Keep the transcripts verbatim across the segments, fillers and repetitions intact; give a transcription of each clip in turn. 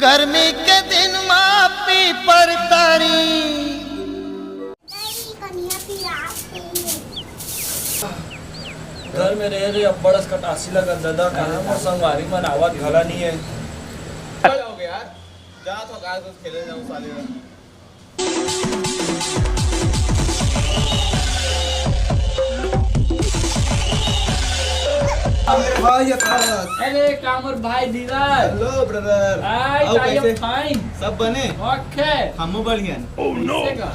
गर्मी के दिन मा पीपर तारी। घर में रहे रहे अब्बड़ अस कटासी लगत ददा, कहाँ मोर संगवारी मन आवत घला नहीं है। हो जाओगे यार, जा तो गाय दूध खेले जाऊँ साले। अरे भाई यथार्थ। अरे कामर भाई धीरज। Hello brother। हाय, अउ ताई कैसे? Fine। सब बने? Okay। हमू बढ़िया। Oh no। कैसे का?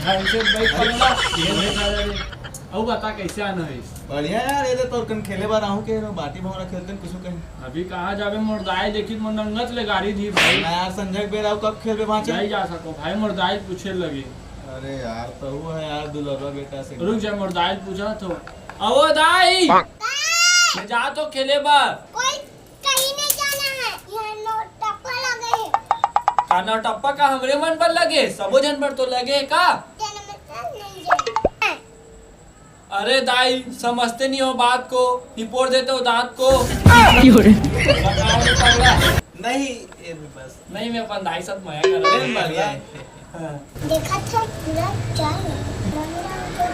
ढंग से बैठ पड़ना। ये नहीं खा रहे। अउ बता कैसे आना है? बढ़िया यार, ये तो तोर कन खेले बार आहूँ के बाटी भौंरा खेलते हैं कुछ कहीं। अभी कहाँ जाबे मोर दाई देखी मोर नंगत ले गारी दी भाई। ना यार संजय बेरा कब खेलबे भांचे? नहीं जा सको भाई, मोर दाई पूछे लगी। अरे यार, तो हुआ है यार, दुलरवा बेटा से। रुक जा, मोर दाई पूछा तो। अवो दाई! मैं जा तो खेले बर। कोई कहीं नहीं जाना है, यहाँ नौ टप्पा लगे है। का नौ टप्पा का हमरे मन पर लगे? सबो झन पर तो लगे है का? तेरे में तो नहीं जाना है। अरे दाई, समझते नहीं हो बात को, निपोर देते हो दांत को। क्यों रे? बताओ रे पगला। नहीं, ये भी बस। नहीं, मैं अपन दाई साथ मया कर रहा हूँ। बढ़िया है। हाँ। देखा था पूरा चाल। मम्मी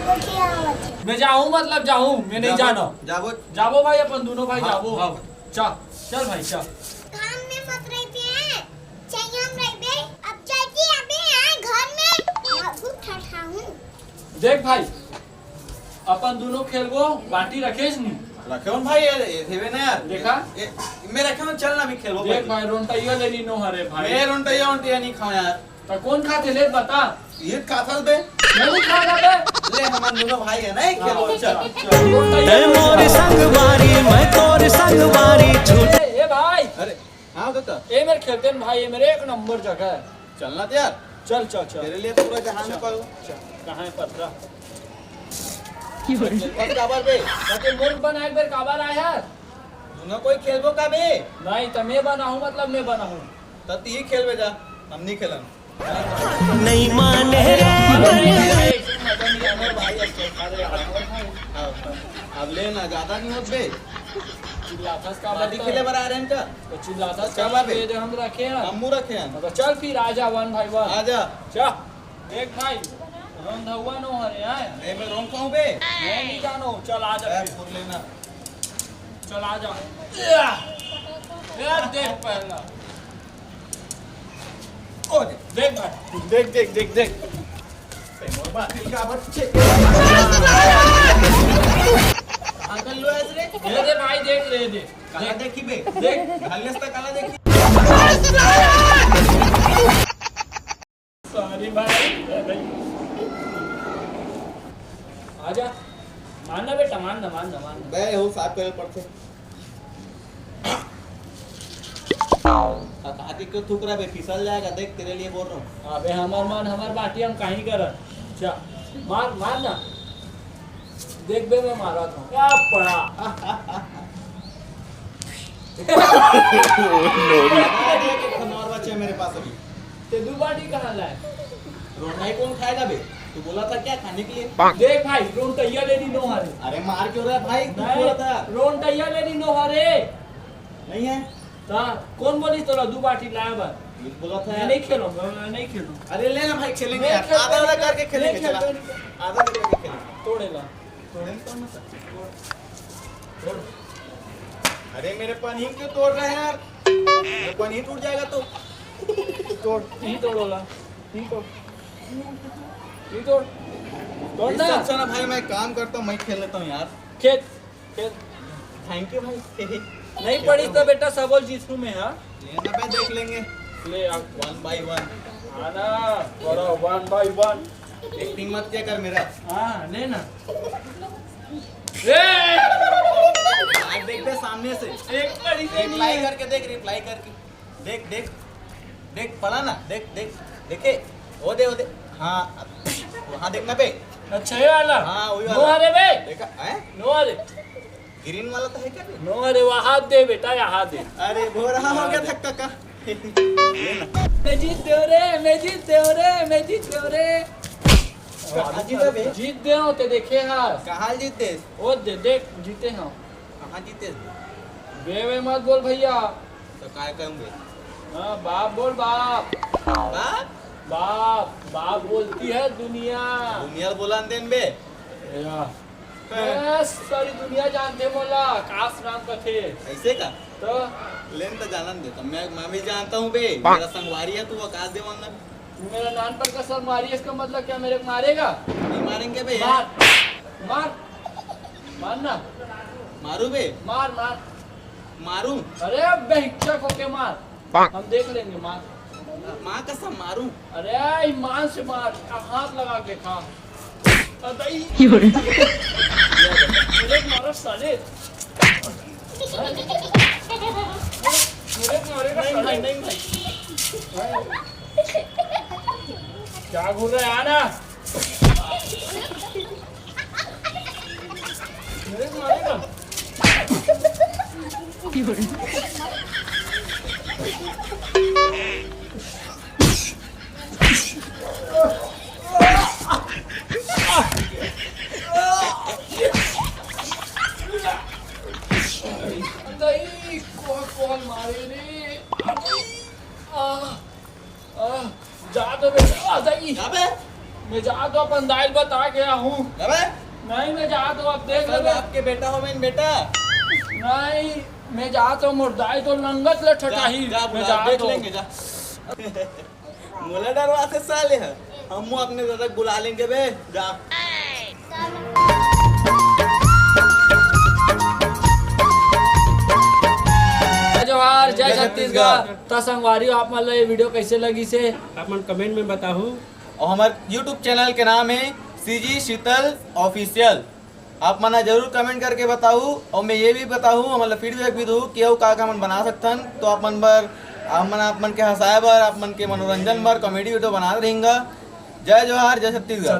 को क्या आवत है? मैं जाऊँ, मतलब जाऊँ, मैं नहीं जाबो, जाना। जाबो। जाबो भाई, अपन दोनों भाई हाँ, जाबो। हाँ। चा, चल भाई, चा। काम में मत रहिबे, चाहिए हम रहिबे। अब चलती अभी यहाँ घर में, बहुत ठठाऊँ। देख भाई, अपन दोनों खेलबो, बाटी रखेस नी। रखे हूँ भाई, ये, ये देवे ना यार। देखा? ये, मैं रखे हूँ, चल ना, अभी खेलबो देख भाई। भाई, रोंटैया ले ली नो हरे भाई। मैं रोंटैया, ओंटैया नहीं खाऊँ यार। तो कौन खाथे ले बता। ये खाथा बे। मैं नहीं खाना बे। ले, हम दोनों भाई है ना, एक खेलबो, हाँ, चल। अच्छा, अच्छा। ए मोर संगवारी, मैं तोर संगवारी, छूट। ए, ए भाई। अरे, हाँ काका। ए मेरे खेलते हैं भाई, ये मेरे एक नंबर जगह है। चलना तो यार। चल, चल, चल। तेरे लिए पूरा जहान चल, पाऊँ। चल। कहाँ है पथरा? बस काबर बे? ताकि मुल्क बनाए बेर काबर आया है? दोनों कोई खेलबो का बे? नहीं, तो मैं बनाऊँ, मतलब मैं बनाऊँ। तब ती खेलबे जा, हम नहीं खेलन। नहीं माने रे। अब ले ना, ज्यादा नहीं होत बे। चिल्लाथस का बात बात खेले बर आ रहे हैं का? तो चिल्लाथस का का बात बे? ये जो हम रखे हैं। हमू रखे हैं। तो चल फिर आ जा, वन भाई वन। आ जा। चल। देख भाई, रंधवा नो हरे आए। नहीं, मैं रोंग खाऊं बे। मैं नहीं जानो, चल आ जा ए, फिर। फुर लेना। चल आ जा। या, या देख पहला। ओ दे। देख भाई, देख, देख, देख, देख। ते मोर बात दिल का बच्चे। अंकल लो ऐसे रे। ये दे भाई, देख ले दे। काला देखी बे। देख। हल्लेस तक काला देखी। सॉरी भाई। आजा। मारना बेटा, मारना, मारना, मारना। बे, वो साफ करे पड़थे। काका, आके क्यों थूक रहा बे? फिसल जाएगा, देख, तेरे लिए बोल रहा हूँ। अबे, हमार मन, हमार बाटी, हम कहीं करत। अच्छा, मार, मार ना। देख बे, मैं मारा था। क्या पड़ा? एक खनौर बचे मेरे पास अभी। ते दो बाटी कहाँ लाए? रोंटाई कौन खाएगा बे? तू बोला था क्या खाने के लिए? देख भाई, रोंटैया ले ली नो हरे। अरे मार क्यों रहा है भाई? तू नहीं, बोला था। रोंटैया ले ली नो हरे। नहीं है। ता, कौन बोली तोला दो बाटी लाए बर? ये बोला था मैं यार। नहीं खेलूंगा, मैं नहीं खेलूंगा। अरे ले ना भाई, खेलेंगे मैं यार। खेलते आधा आधा नहीं, करके मैं खेलेंगे, खेलते चला। नहीं। आधा आधा करके खेलेंगे। तोड़े ला। तोड़े तो ना सर। तोड़। अरे मेरे पनीर क्यों तोड़ रहे हैं यार? मेरे पनीर टूट जाएगा तो। तोड़, नहीं तोड़ोला। नहीं तोड़। नहीं तोड़। तोड़ इससे ना। अच्छा ना भाई, मैं काम करता हूँ, मैं खेल लेता हूँ यार। खेल, खेल। Thank you भाई। नहीं पड़ी तो बेटा, सबल जीतू में, हाँ? ये ना बे, देख लेंगे। ले आ। One by one। आना, बड़ा one by one। Acting मत क्या कर मेरा। हाँ, ले ना। ए! आज देख बे सामने से। एक पड़ी से नहीं reply है। करके देख, reply करके। देख, देख, देख, पड़ा ना, देख, देख, देखे, वो दे, वो दे, हाँ, वहाँ देखना बे। अच्छा, ये वाला? हाँ, वही नो वाला। हरे बे। देखा, हैं? नो हरे। Green वाला तो है क्या बे? नो हरे, वहाँ दे बेटा, यहाँ दे। अरे, भोरा हो गया था काका। मैं जीत गयो रे, मैं जीत गयो रे, मैं जीत गयो रे। कहाँ जीता बे? जीत गयो, ते देखे हाँ। कहाँ जीते? वो दे, देख, जीते हैं। कहाँ जीते? बे, बे मत बोल भैया। तो काय कहूँगे? हाँ, बाप बोल, बाप। बाप? बाप, बाप बोलती है दुनिया। दुनिया ल बोलन देन बे। या। ए, सारी दुनिया जानथे मोला, आकाश नाम कथे। ऐसे का? तो? लेन तो जानन दे, तो मैं, मैं भी जानता हूँ बे। मेरा संगवारी है तू, आकाश देवांगन। तू मेरा नानपन का संगवारी है, इसका मतलब क्या मेरे को मारेगा? नहीं मारेंगे बे। मार, मार, मार ना। मारू बे? मार, मार। मारू? अरे बेहिचक होके मार। हम देख लेंगे, मार। माँ कसम मारू। अरे ईमान से मार, हाथ लगा के खा। अदई। मेरे को मारो साले। मेरे को मारेगा नहीं, साले। नहीं, नहीं, नहीं। क्या घूर रहा है, आना। मेरे को मारेगा। नहीं, कौन, कौन मारे रे? आ, आ, जा तो बेटा, आ जाइए। क्या बे? मैं जा तो अपन दाई ल बता गया हूँ। क्या बे? नहीं, मैं जा तो अब देख ले बे। आपके बेटा हो मैं बेटा। नहीं, मैं जा तो मोर दाई तो लंगत ले ठठाही। जा, जा, मैं बुला, जा देख तो। लेंगे, जा। मोला डरवाथे साले ह। हम अपने दादा क बुला लेंगे बे। जा। जय जोहार, जय जय छत्तीसगढ़। छत्तीसगढ़। त संगवारी, आप मन ला ये video कैसे लगिस हे? आप मन comment में बताहू। और हमारे YouTube channel के नाम है CG Sheetal Official। आप मन ह जरूर comment करके बताहू, और मैं ये भी बताहू, हमन ला feedback भी दू कि अउ का का हमन बना सकथन। तो आप मन बर, आप मन, आप मन के हंसाए बर, आप मन के मनोरंजन बर comedy video बनात रहेंगा। जय जोहार, जय छत्तीसगढ़।